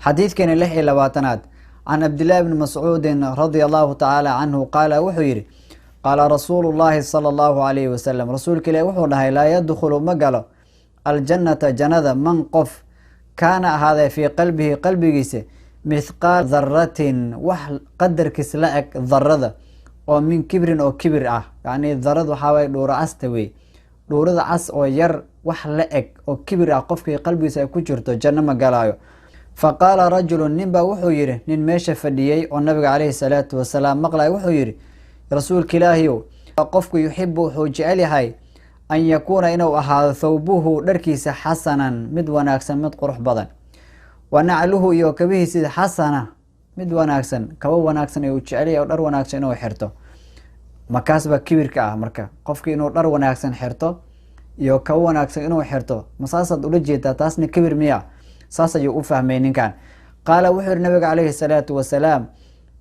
Xadiidkeena 26aad, can Cabdillahi bni Mascuudin radia Allahu tacaala canhu qaala, wuxuu yihi: qaala rasuulu llahi sala Allahu alayhi wasalam, rasuulka Ilahi wuxuu dhahay: laa yadkhulu, ma galo, aljannata, jannada, man, qof, kaana, ahaaday, fii qalbihi, qalbigiisa, mithqaal daratin, wax qadarkiis la eg darada oo, min kibrin, oo kibir ah. Yacni darad waxaa waye dhuuro casta wey, dhuurada cas oo yar, wax la eg oo kibir ah qofkii qalbigiisa ay ku jirto, janno ma galaayo. Fa qaala rajulu, nin baa wuxuu yihi, nin meesha fadhiyey oo nabiga caleyhi salaatu wasalaam maqlay, wuxuu yihi: rasuulka Ilaahiyow, qofku yuxibu, wuxuu jecel yahay, an yakuuna, inuu ahaado, thawbuhu, dharkiisa, xasanan, mid wanaagsan, mid qurux badan, wa nacluhu, iyo kabihiisa, xasana, mid wanaagsan, kabo wanaagsan ayuu jecel yahay oo dhar wanaagsan inuu xirto. Makaas baa kibirka ah? Marka qofki inuu dhar wanaagsan xirto iyo kabo wanaagsan inuu xirto, masaasaad ula jeedaa? Taasna kibir miya? Saas ayuu u fahmay ninkan. Qaala, wuxuu yihi nabiga calayhi salaatu wasalaam: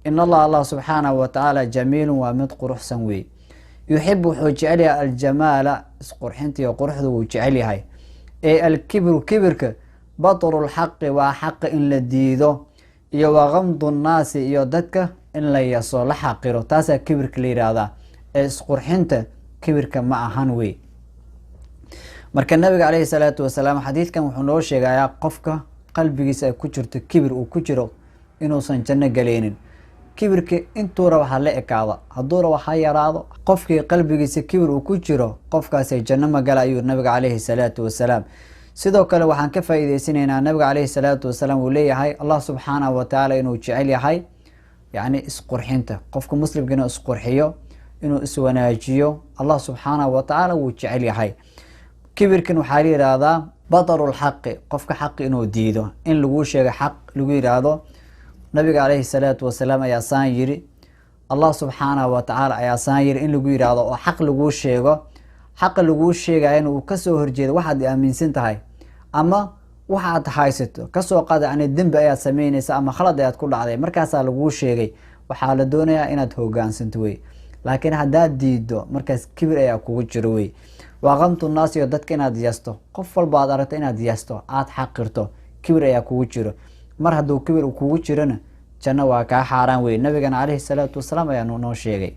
in Allah, Allah subxaanahu watacaala, jamiilun, waa mid quruxsan wey, yuxibu, wuxuu jecel yahay, aljamaala, isqurxinta iyo quruxda wuu jecel yahay. Ee alkibru, kibirka, batru lxaqi, waa xaqa in la diido, iyo wa gamdu nnaasi, iyo dadka in la yaso, la xaqiro, taasaa kibirka la yidhaahdaa, ee isqurxinta kibirka ma ahan wey. Marka nabiga caleyhi salaatu wasalaam xadiidkan wuxuu noo sheegayaa qofka qalbigiisa ay ku jirto kibir uu ku jiro inuusan janno galeynin. Kibirka intuu raba ha la ekaado, hadduu raba ha yaraado, qofkii qalbigiisa kibir uu ku jiro, qofkaasay janno ma gala, ayuu nabiga caleyhi salaatu wasalaam. Sidoo kale waxaan ka faa'iideysanaynaa nabiga caleyhi salaatu wasalaam uu leeyahay Allah subxaanahu watacaala inuu jecel yahay, yacni isqurxinta. Qofka muslimka inuu isqurxiyo, inuu iswanaajiyo, Allah subxaanahu watacaala wuu jecel yahay. Kibirkan waxaa la yidhaahdaa bataru lxaqi, qofka xaqi inuu diido, in laguu sheego xaq, lagu yidhaahdo nabiga caleyhi salaatu wasalaam ayaa saan yiri, Allah subxaanahu watacaala ayaa saan yiri, in lagu yidhaahdo oo xaq laguu sheego, xaqa laguu sheegayana uu kasoo horjeedo waxaad aaminsan tahay ama waxaad haysato. Kasoo qaad, yani dembi ayaad sameyneysa ama khalad ayaad ku dhacday, markaasaa laguu sheegay, waxaa la doonayaa inaad hogaansanto wey. Laakiin haddaad diido, markaas kibir ayaa kugu jiro wey. Waa qamtu naas, iyo dadka inaad yasto, qof walba aad aragto inaad yasto, aada xaqirto, kibir ayaa kugu jiro. Mar hadduu kibir kugu jirona, janno waa kaa xaaraan wey. Nabigana caleyhi salaatu wasalaam ayaa noo sheegay.